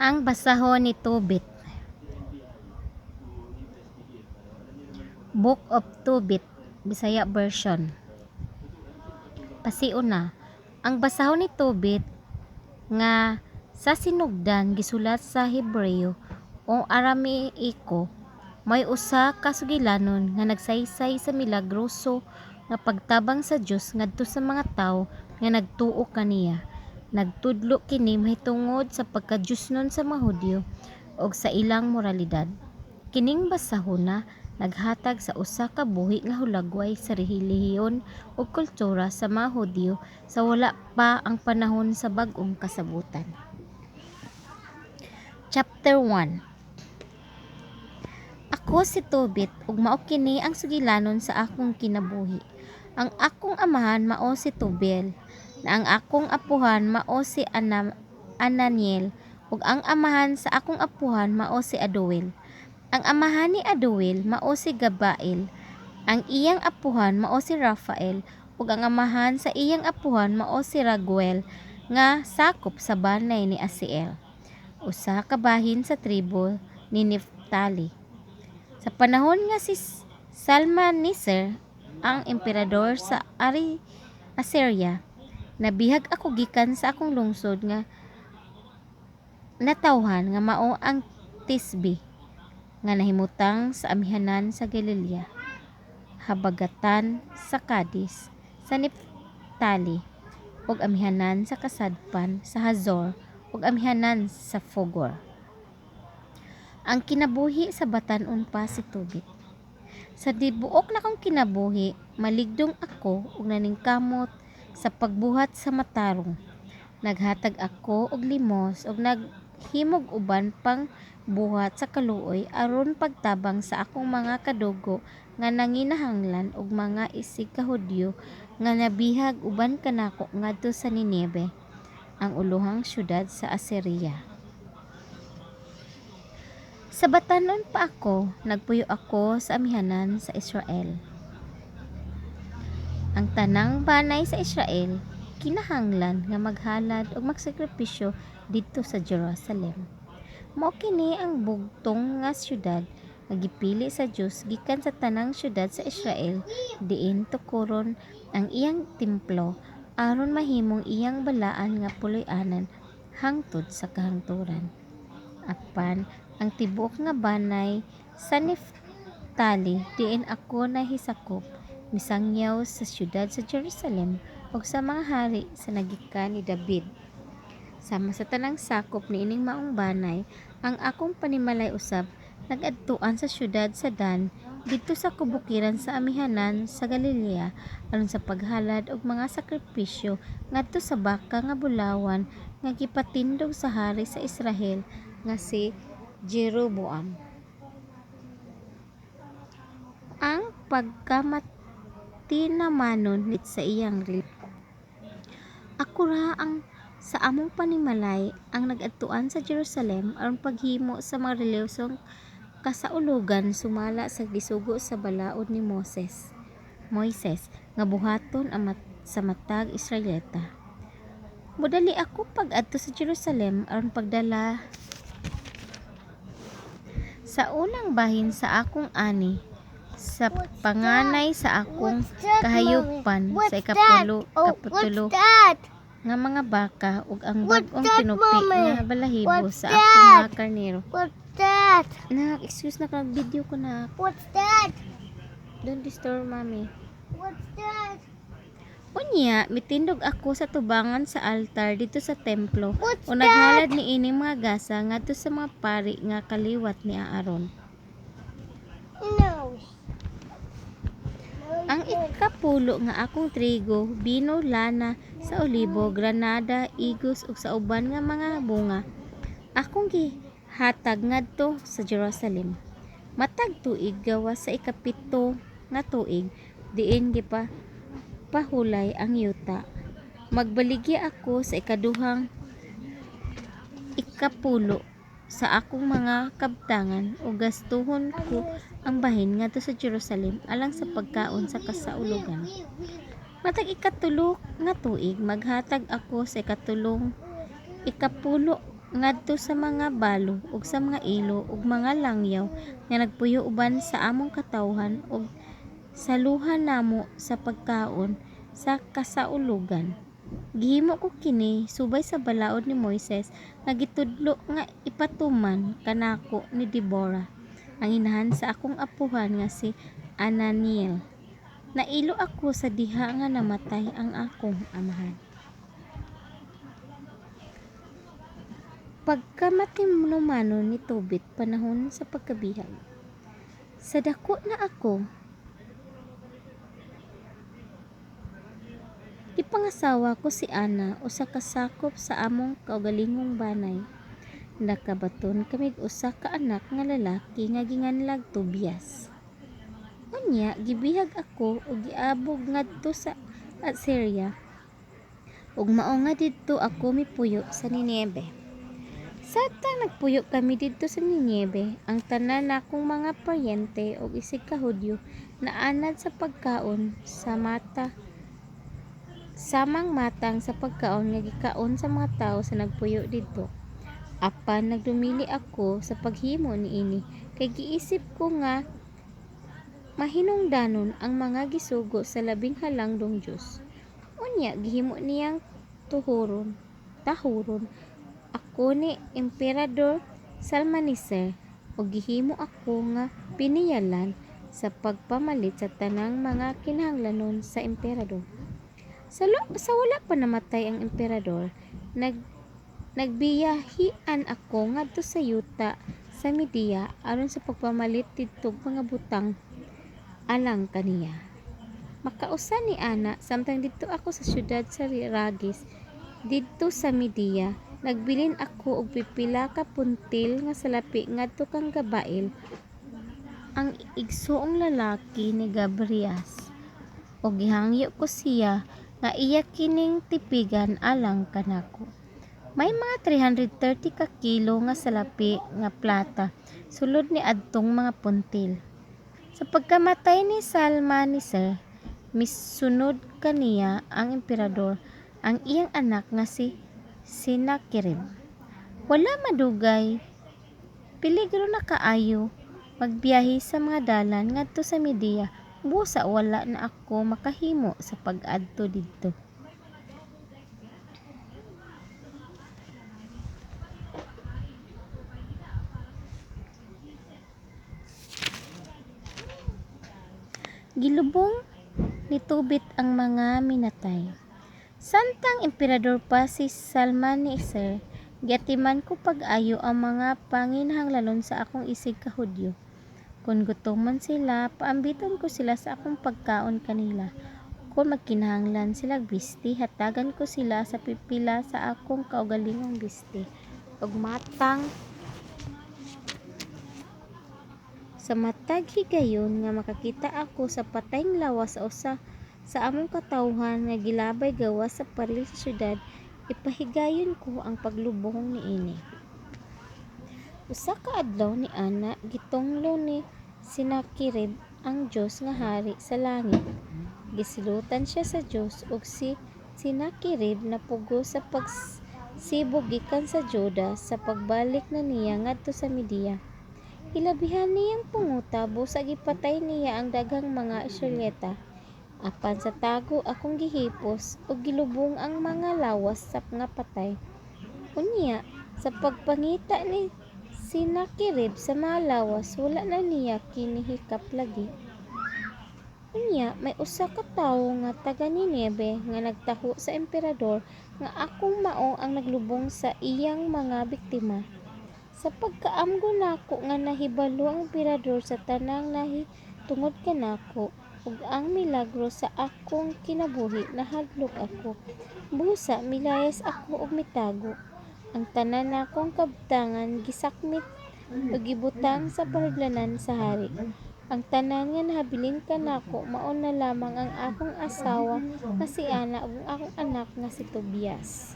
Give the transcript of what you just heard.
Ang Basahon ni Tobit. Book of Tobit, Bisaya version. Pasiuna. Ang Basahon ni Tobit nga sa sinugdan gisulat sa Hebreo o Aramaiko, maoy usa ka sugilanon nga nagsaysay sa milagroso nga pagtabang sa Dios ngadto sa mga tawo nga nagtuo kaniya. Nagtudlo kini mahitungod sa pagka-Diosnon sa mga Hudiyo ug sa ilang moralidad. Kining basahona naghatag sa usa ka buhi nga hulagway sa relihiyon ug kultura sa mga Hudiyo sa wala pa ang panahon sa Bag-ong Kasabotan. Chapter 1. Ako si Tobit ug mao kini ang sugilanon sa akong kinabuhi. Ang akong amahan mao si Tobiel, na ang akong apuhan mao si Ananiel, ug ang amahan sa akong apuhan mao si Aduel. Ang amahan ni Aduel mao si Gabael, ang iyang apuhan mao si Rafael, ug ang amahan sa iyang apuhan mao si Raguel nga sakop sa banay ni Asiel, usa ka bahin sa tribo ni Neftali. Sa panahon nga si Salmaneser ang emperador sa Assyria, nabihag ako gikan sa akong lungsod nga natawhan nga mao ang Tisbe nga nahimutang sa amihanan sa Galilea, habagatan sa Cadiz sa Neftali ug amihanan sa kasadpan sa Hazor ug amihanan sa Fogor. Ang kinabuhi sa batan-on pa si Tobit. Sa tibuok nakong kinabuhi maligdong ako ug naningkamot sa pagbuhat sa matarong. Naghatag ako og limos ug naghimog uban pang buhat sa kaluoy aron pagtabang sa akong mga kadugo nga nanginahanglan ug mga isigka-Hudiyo nga nabihag uban kanako ngadto sa Nineve, ang ulohang syudad sa Assyria. Sa batan-on pa ako, nagpuyo ako sa amihanan sa Israel. Ang tanang banay sa Israel kinahanglan nga maghalad ug magsakripisyo didto sa Jerusalem. Mao kini ang bugtong nga syudad nga gipili sa Dios gikan sa tanang syudad sa Israel diin tukoron ang iyang templo aron mahimong iyang balaan nga puloy-anan hangtod sa kahangturan. Apan ang tibuok nga banay sa Neftali diin ako nahisakop misangyaw sa syudad sa Jerusalem ug sa mga hari sa nagikan ni David. Sama sa tanang sakop niining maong banay, ang akong panimalay usab nag-adtuan sa syudad sa Dan didto sa kabukiran sa amihanan sa Galilea aron sa paghalad og mga sakripisyo ngadto sa baka nga bulawan nga gipatindog sa hari sa Israel nga si Jeroboam. Ang pagkamatinamanon ni sa iyang relihiyon. Ako ra ang sa among panimalay ang nag-adtuan sa Jerusalem aron paghimo sa mga relihiyosong kasaulogan sumala sa gisugo sa balaod ni Moises nga buhaton sa matag Israelita. Modali ako pag-adto sa Jerusalem aron pagdala sa unang bahin sa akong ani, sa What's panganay sa akong What's that, Mommy? kahayupan, sa What's that? ikapulo Oh, what's kapitulo that? Nga mga baka ug ang What's bag-ong that, tinupi Mommy? nga balahibo What's sa akong mga that? karnero. What's that? Nak, excuse na, video ko na. What's that? Don't disturb Mommy. What's that? Unya, mitindog ako sa tubangan sa altar didto sa templo What's o naghalad niining mga gasa ngadto sa mga pari nga kaliwat ni Aaron. No. Ang ikapulo nga akong trigo, bino, lana sa olibo, granada, igos ug sa uban nga mga bunga akong gihatag ngadto sa Jerusalem. Matag tuig gawas sa ikapito nga tuig diin gipapahulay ang yuta, magbaligya ako sa ikaduhang ikapulo sa akong mga kabtangan ug gastuhon ko ang bahin ngadto sa Jerusalem alang sa pagkaon sa kasaulogan. Matag ikatulo nga tuig maghatag ako sa ikatulong ikapulo ngadto sa mga balo ug sa mga ilo ug mga langyaw nga nagpuyo uban sa among katawhan ug saluhan namo sa pagkaon sa kasaulogan. Gihimo ko kini subay sa balaod ni Moises nga gitudlo nga ipatuman kanako ni Debora, ang inahan sa akong apuhan nga si Ananiel. Nailo ako sa diha nga namatay ang akong amahan. Pagkamatinumanon ni Tobit panahon sa pagkabihag. Sa dako na ako, gipangasawa ko si Ana, usa ka sakop sa among kaugalingong banay. Nakabaton kamig usa ka anak nga lalaki nga ginganlag Tobias. Unya gibihag ako ug giabog ngadto sa Assyria, ug mao nga didto ako mipuyo sa Nineve. Samtang nagpuyo kami didto sa Nineve, ang tanan nakong mga paryente ug isig ka Hudyo naanad sa pagkaon sa mata samang matang sa pagkaon nga gikaon sa mga tawo sa nagpuyo didto. Apan nagdumili ako sa paghimo niini kay giisip ko nga mahinungdanon ang mga gisugo sa Labing Halangdong Dios. Unya gihimo niyang tahuron ako ni Emperador Salmaneser ug gihimo ako nga piniyalan sa pagpamalit sa tanang mga kinahanglanon sa emperador. Sa wala pa namatay ang emperador, nagbiyahian ako ngadto sa yuta sa Media aron sa pagpamalit didtog mga butang alang kaniya. Makausa ni ana, samtang didto ako sa syudad sa Rages didto sa Media, nagbilin ako og pipila ka puntil nga salapi ngadto kang Gabael, ang igsoong lalaki ni Gabrias, ug gihangyo ko siya nga iya kining tipigan alang kanako. May mga 330 ka kilo nga salapi nga plata sulod niadtong mga puntil. Sa pagkamatay ni Salmaneser, misunod kaniya ang emperador ang iyang anak nga si Senakerib. Wala madugay, peligro na kaayo magbiyahe sa mga dalan ngadto sa Media, busa wala na ako makahimo sa pag-adto didto. Gilubong ni Tobit ang mga minatay. Samtang emperador pa si Salmaneser, giatiman ko pag-ayo ang mga panginahanglanon sa akong isig ka Hudyo. Kon gutomon sila, paambiton ko sila sa akong pagkaon kanila. Kon magkinahanglan silag bisti, hatagan ko sila sa pipila sa akong kaugalingong bisti ug matang. Sa matag higayon nga makakita ako sa patayng lawas sa usa sa among katawhan nga gilabay gawas sa paril sa syudad, ipahigayon ko ang paglubong niini. Usa ka adlaw ni ana, gitunglo ni Senakerib ang Dios nga hari sa langit. Gisilutan siya sa Dios, ug si Senakerib napugos sa pagsibog gikan sa Juda sa pagbalik na niya ngadto sa Media. Hilabihan niyang panguta, busa gipatay niya ang daghang mga Israelita. Apan sa tago akong gihipos ug gilubong ang mga lawas sa nga patay. Unya sa pagpangita ni Senakerib sa mga lawas, wala na niya kini hikap lagi. Unya may usa ka tawo nga taga Nineve nga nagtaho sa emperador nga akong mao ang naglubong sa iyang mga biktima. Sa pagkaamgo nako nga nahibalo ang emperador sa tanang nahitungod kanako ug ang milagro sa akong kinabuhi, nahadlok ako. Busa milayas ako ug mitago. Ang tanan nakong kabtangan gisakmit ug gibutang sa paridlanan sa hari. Ang tanan nga nahabilin kanako mao na lamang ang akong asawa nga si Ana ug ang akong anak nga si Tobias.